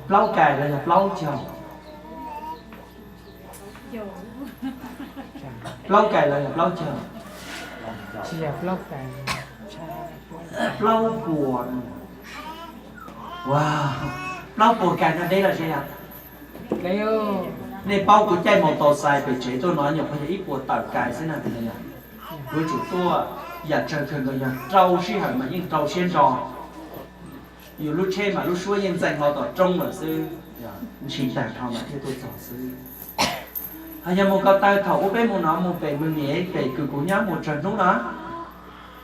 Plaub kais los yog plaub caug? Plaub kais los yog plaub caug? Plaub puas. Wow, plaub puas kais no deb los ze os. Nej paub kuv caij mus tau xais pem tsev tuaj no nyuam qhuav yog ib puas tawm kais xwb na. Kuv tsum tuaj yam tsawg kawg nkaus yog rau sij hawm mas yeej rau siab ntso. Yus lub tsheb mas lub suab yeej txeem hlo tom roob lawm xwb, ntshis tag nrho mas thiaj tuaj txog xwb. Ho yog mus ko taw thaum ub peb mus no mus pem Mws Nyem pem kws kuv nyob mus tsawg hnub no?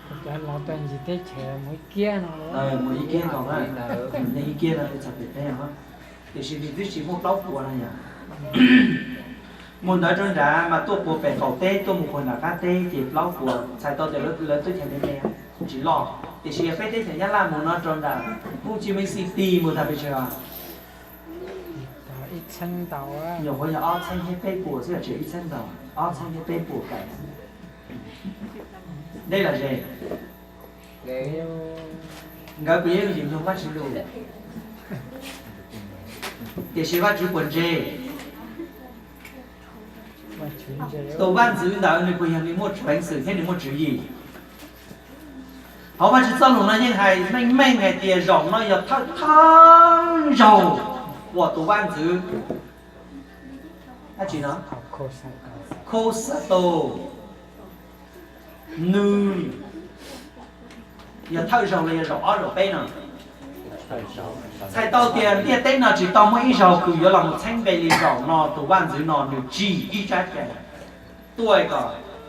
Mus ib kiag no, ib kiag no txog pem peb os. Tiam sis nws twb tsis muaj plaub puas no yog. Mus ntawd rau nrad mas tuaj puag pem qaum teb tuaj mus puag nram qab teb ces plaub puas txhais tau tias lawv teb chaws me me tsis loj. Tiam sis yog peb teb chaws Nyab Laj mus no rau nram Hồ Chí Minh City mus tag pes tsawg? Nyuam qhuav yog ob txheeb thiab peb puas xwb, tsis yog ib txheeb ntau, ob txheeb thiab peb puas kais. Deb los ze? Nkawd puas yog ib yim mloog Vajtswv lus? Tiam sis Vajtswv puas ntse? Tus vaj ntxwv ntawd nws puas yog nws muaj peev xwm thiab nws muaj tswv yim? Hauv Vajtswv txoj lus no yeej hais meej meej hais tias zaum no yog thawj thawj zaug uas tus vaj ntxwv dab tsi no, Khos Xas Tos, nws yog thawj zaug los yog zaum ob zaum peb no? Txhais tau tias ntiaj teb no tsis tau muaj ib zaug kws yuav los mus txheeb npe li zaum no tus vaj ntxwv no nws tsim ib tsab cai tuaj kom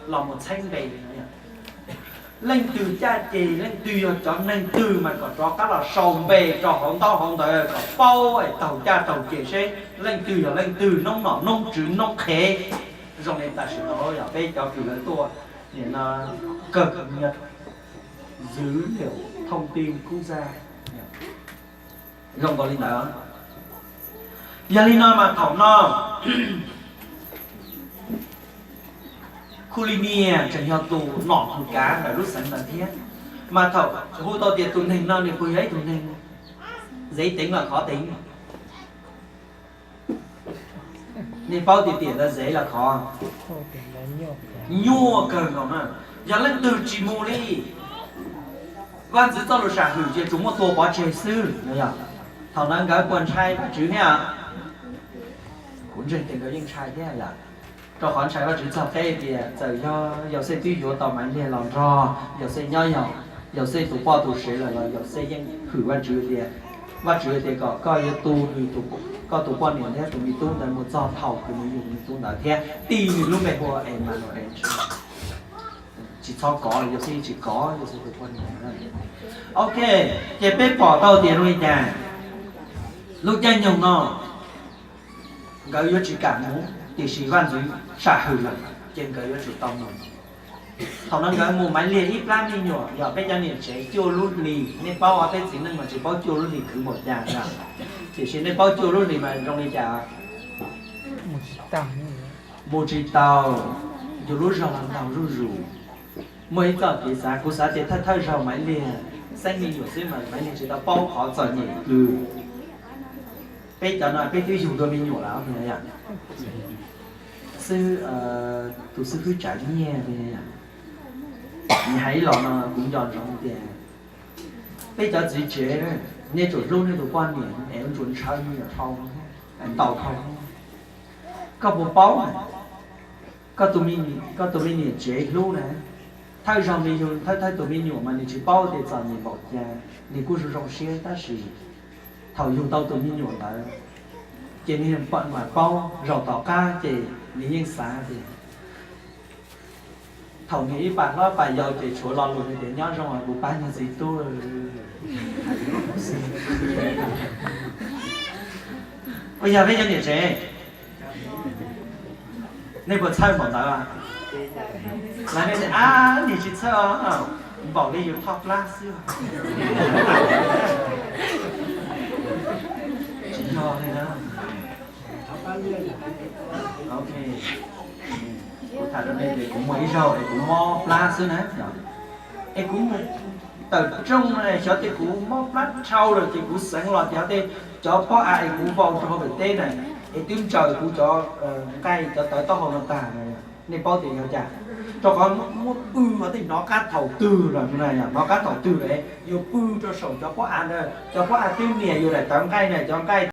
los mus txheeb npe li no. Leej twg caj ces leej twg yog cov neeg twg mas kom rov qab los sau npe rau hauv ntaub hauv ntawv kom paub es taug caj taug ces seb leej twg yog leej twg, noob nom noob tswv noob qhev. Zoo li tam sim no yog peb cov kws lawv tuaj nim no kawg dữ liệu thông tin quốc gia. Zoo nkaus li ntawd. Yog li no mas thaum no Khu Li Nias tseem yog tus nom tus kav ntawm lub xeev ntawd thiab, mas thaum hu tau tias tus neeg no nws puas yog ib tug neeg zev teev los khov teev? Nej paub tias tiam ntawd zev los khov? Nyuaj kawg nkaus na. Yog leej twg tsis mus li, vaj ntxwv txoj lus sam hwm ces tsuas muaj tua pov tseg xwb no yog. Thaum ntawd nkawd puas ntshai Vajtswv thiab? Kuv ntseeg tias nkawd yeej ntshai thiab yom. Rau qhov ntshai Vajtswv txog teb tias txawm yog Yauxej twb yuav tau Maiv Liag los nrog Yauxej nyob, yog Yauxej tus poj tus sev lawm los Yauxej yeej hwm Vajtswv tias, Vajtswv tias kom koj yuav tu nws, koj tus poj niam thiab tus me tub ntawd mus txog thaum kws nws yug me tub ntawd thiab tis nws lub npe hu ua Emanuel. Tsis txhob kov, Yauxej tsis kov Yauxej tus poj niam. Ok, ces peb pom tau tias zoo li cas? Lub caij nyoog no nkawd yuav tsis kam mus, tiam sis vaj ntxwv sam hwm lawm ces nkawd yuav tsum tau mus. Thaum no nkawd mus Maiv Liag ib plab me nyuam, yog peb cov niam tsev cuaj lub hlis, nej paub os, peb txiv neej mas tsis paub cuaj lub hlis khwv npaum cas na. Tiam sis nej paub cuaj lub hlis mas zoo li cas? Mus tsis tau, yus lub zog los ntaug zuj zus. Muaj ib txoj kev xav, kuv xav tias thawj thawj zaug Maiv Liag xeeb me nyuam xwb mas Maiv Liag tsis tau paub qhov txom nyem kws peb cov no peb twb yug dua me nyuam lawm. Xib, tus xib hwb Tsav Nyiaj, nws hais ib los no kuv nco ntsoov tias peb cov txiv tsev, nej tsum hlub nej tus poj niam es ua tsuas ntshaw me nyuam dhau, ntaus dhau. Koj puas paub na, koj tus me niam tsev hlub na, thawj zaug nws yug thawj thawj tus me nyuam mas nws tsis paub tias txom nyem npaum cas, nws kuj zoo zoo siab tab sis thaum yug tau tus me nyuam ntawd ces nws mam paub, zaum tom qab ces nws yeej xav tias thaum nws ib pas hlob pas yau ces tshuav lo lus tias nyob zoo os kuv pab nyuag txiv tub. Puas yog peb cov niam tsev? Nej puas txhawj npaum ntawd? Lawv tias, ab, niag tsis txhawj os, npaum li yus thoj plab xwb. Tsis yog li na. Ok, kuv tham rau nej tias kuv muaj ib zaug es kuv mob plab xwb na, es kuv mus Tawm rooj no xyov tej kuv mob plab dhau lawm ces kuv xeev los ces tej cov pob av es kuv vau rau hauv pem teb na, es twb ntsaws kuv cov nqaij cov tawv taub hau no tag no. Nej paub tias yog cas? Rau qhov muab pw ho tej hnov qab thaum twg no, hnov qab thaum twg lawm yuav pw rau saum cov pob av na, cov pob av twb nias yuav daim tawv nqaij na, cov nqaij